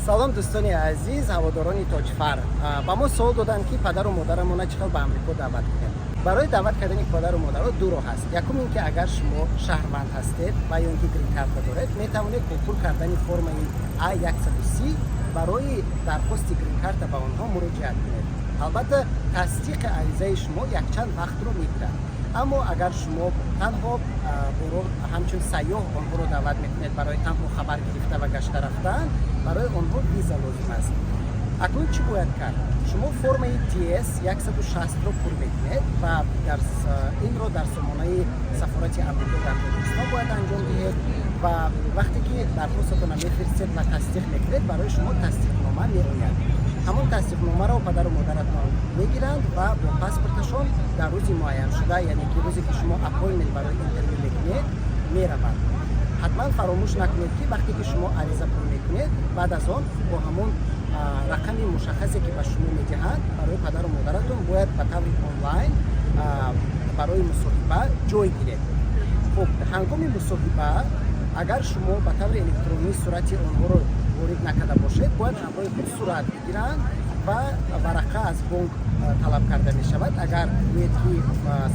Салом, дӯстони азиз, ҳаводорони Тоҷфар. Ба мо суол доданд, ки падару модарамона чӣ хел ба Амрико даъват кунем. Барои даъват кардани падару модаро ду роҳ ҳаст. Якум ин ки агар шумо шаҳрванд ҳастед ва ё ин ки грин-карта доред, метавонед бо пур кардани формаи А130 барои дархости грин-карта ба онҳо муроҷиат кунед. Албатта, тасдиқи аризаи шумо якчанд вақтро мегирад. Аммо агар шумо танҳо боро ҳамчун сайёҳ онҳоро даъват мекунед, барои танҳо хабар гирифта ва гашта рафтан, барои онҳо виза лозим аст. Акнун чӣ бояд кард? Шумо формаи DS 160-ро пур мекунед ва инро дар сомонаи сафорати Амрико дар Тоҷикистон бояд анҷом диҳед. Ва вақте ки дархостатонро мефиристед ва тасдиқ мекунед, барои шумо тасдиқнома меояд. Ҳамон тасдиқномаро падару модаратон мегиранд ва бо паспорташон дар рӯзи муайяншуда, яъне ки рӯзе ки шумо appointment барои интервю мекунед, мераванд. Ҳатман фаромӯш накунед, ки вақте ки шумо ариза пур мекунед, баъд аз он бо ҳамон рақами мушаххасе, ки ба шумо медиҳанд, барои падару модаратон бояд ба таври онлайн барои мусоҳиба ҷой гиред. Хуб, ҳангоми мусоҳиба агар шумо ба таври электронӣ сурати онҳоро ворид накарда бошед, бояд ҳамроҳи худ сурат бигиранд ва варақа аз бонк талаб карда мешавад, агар гӯед, ки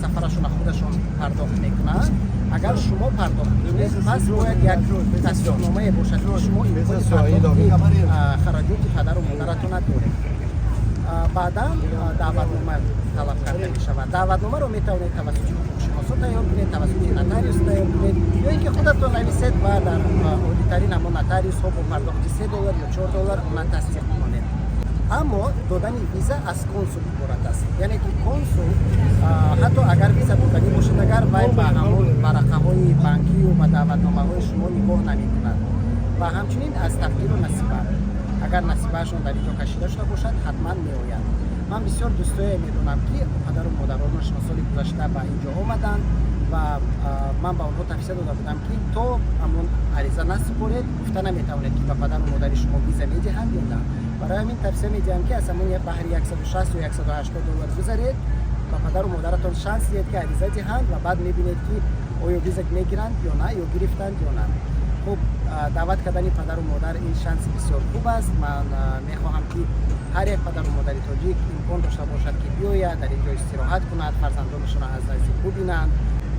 сафарашонро худашон пардохт мекунанд. Агар шумо пардохт кунед, пас бояд як тасдиқномае бошад, ки шумо имкони пардохти хароҷоти падару модаратонро доред. Баъдан даъватнома талаб карда мешавад. Даъватномаро метавонед тавассути ҳуқуқшиносо тайёр кунед, тавассути нотариус тайёр кунед ё ин ки худатон нависед ва дар оддитарин ҳамон нотариусҳо бо пардохти 3 доллар ё 4 доллар она тасдиқ кунед. Аммо додани виза аз консул иборат аст, яъне ки консул, ҳатто агар виза доданӣ бошад, агар вай ба ҳамон варақаҳои банкию ба даъватномаҳои шумо нигоҳ намекунад. Ва ҳамчунин аз тақдиру насиба. Агар насибаашон дар инҷо кашида шуда бошад, ҳатман меояд. Ман бисёр дӯстое медонам, ки падару модаронашон соли гузашта ба инҷо омаданд ва ман ба онҳо тавсия дода будам, ки то ҳамон ариза насупоред, гуфта наметавонед, ки ба падару модари шумо виза медиҳанд ё на. Барои ҳамин тавсия медиҳам, ки аз ҳамон баҳри 160 ё 180 доллар гузаред, ба падару модаратон шанс диҳед, ки ариза диҳанд, ва баъд мебинед, ки оё виза мегиранд ё на, ё гирифтанд ё на. Хуб, даъват кардани падару модар ин шанси бисёр хуб аст. Ман мехоҳам, ки ҳар як падару модари тоҷик имкон дошта бошад, ки биёяд, дар ин ҷо истироҳат кунад, фарзандонашонро аз наздик бубинанд.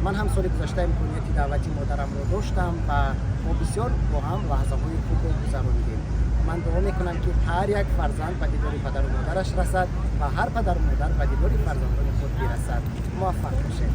Ман ҳам соли гузашта имконияти даъвати модарамро доштам ва мо бисёр бо ҳам лаҳзаҳои хубро гузаронидем. Ман дуо мекунам, ки ҳар як фарзанд ба дидори падару модараш расад ва ҳар падару модар ба дидори фарзандони худ бирасад. Муваффақ бошед.